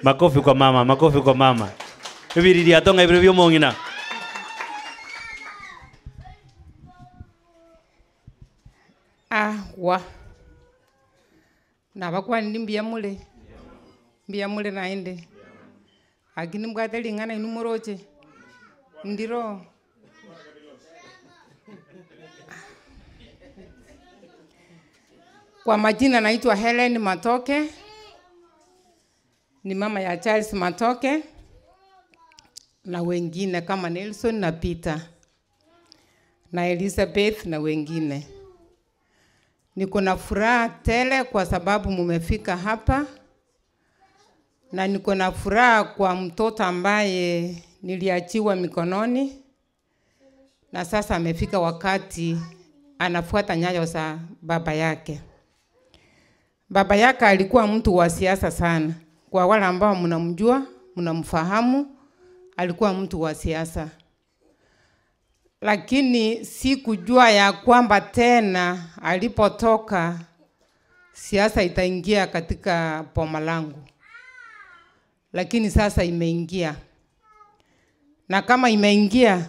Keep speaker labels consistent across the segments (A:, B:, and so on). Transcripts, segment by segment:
A: Makofi kwa mama, makofi kwa mama. Ebiriri atonga ebiro byomong'ina.
B: Ah, wa. Nabakwani mbuya mule. Mbuya mule naende. Akini mbwate ling'ana inu moroche. Ndiro. Kwa majina naitwa Helen Matoke. Ni mama ya Charles Matoke na wengine kama Nelson na Peter na Elizabeth na wengine. Niko na furaha tele kwa sababu mumefika hapa, na niko na furaha kwa mtoto ambaye niliachiwa mikononi na sasa amefika wakati anafuata nyayo za baba yake. Baba yake alikuwa mtu wa siasa sana. Kwa wale ambao mnamjua, mnamfahamu, alikuwa mtu wa siasa. Lakini sikujua ya kwamba tena alipotoka siasa itaingia katika boma langu. Lakini sasa imeingia. Na kama imeingia,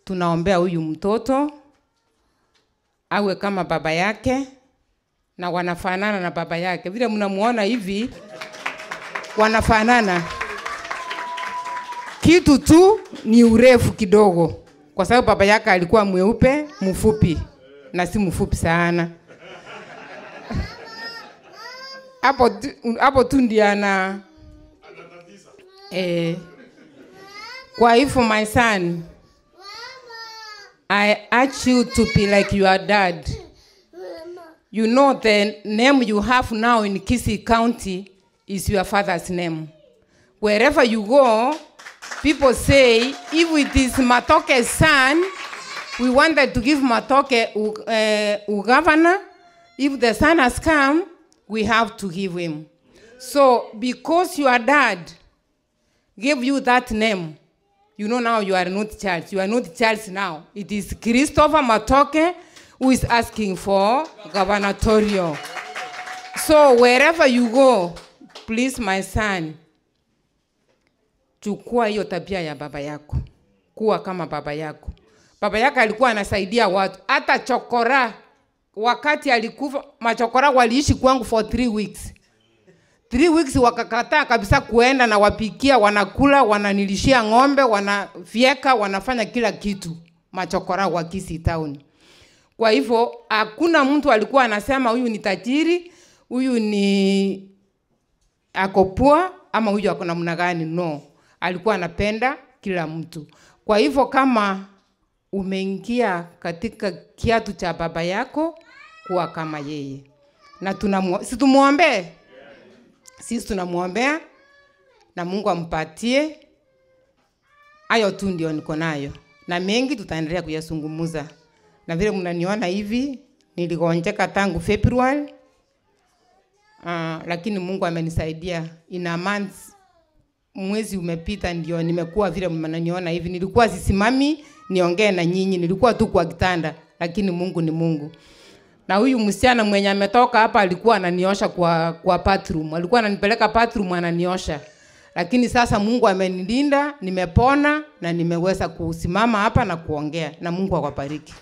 B: tunaombea huyu mtoto awe kama baba yake, na wanafanana na baba yake. Vile mnamuona hivi wanafanana. Kitu tu ni urefu kidogo, kwa sababu baba yake alikuwa mweupe, mfupi, na si mfupi sana. Hapo tu ndiye ana kwa hivyo my son, I urge you to be like your dad. You know the name you have now in Kisii County is your father's name. Wherever you go, people say, if it is Matoke's son, we wanted to give Matoke governor. If the son has come, we have to give him. So because your dad gave you that name, you know now you are not Charles. You are not Charles now. It is Christopher Matoke who is asking for gubernatorial. So wherever you go, please my son, chukua hiyo tabia ya baba yako. Kuwa kama baba yako. Baba yako alikuwa anasaidia watu. Hata chokora, wakati alikufa, machokora waliishi kwangu for 3 weeks. 3 weeks wakakataa kabisa kuenda na wapikia, wanakula, wananilishia ng'ombe, wanafieka, wanafanya kila kitu. Machokora wa Kisii Town. Kwa hivyo hakuna mtu alikuwa anasema huyu ni tajiri, huyu ni akopua ama huyu ako namna gani. No, alikuwa anapenda kila mtu. Kwa hivyo kama umeingia katika kiatu cha baba yako, kuwa kama yeye. Na si tumuombe? Sisi tunamuombea na Mungu ampatie. Hayo tu ndio niko nayo. Na mengi tutaendelea kuyazungumza. Na vile mnaniona hivi, niligonjeka tangu February. Lakini Mungu amenisaidia. In a month, mwezi umepita ndio nimekuwa vile mnaniona hivi. Nilikuwa sisimami niongee na nyinyi, nilikuwa tu kwa kitanda, lakini Mungu ni Mungu. Na huyu msichana mwenye ametoka hapa alikuwa ananiosha kwa bathroom. Alikuwa ananipeleka bathroom ananiosha. Lakini sasa Mungu amenilinda, nimepona na nimeweza kusimama hapa na kuongea. Na Mungu awabariki.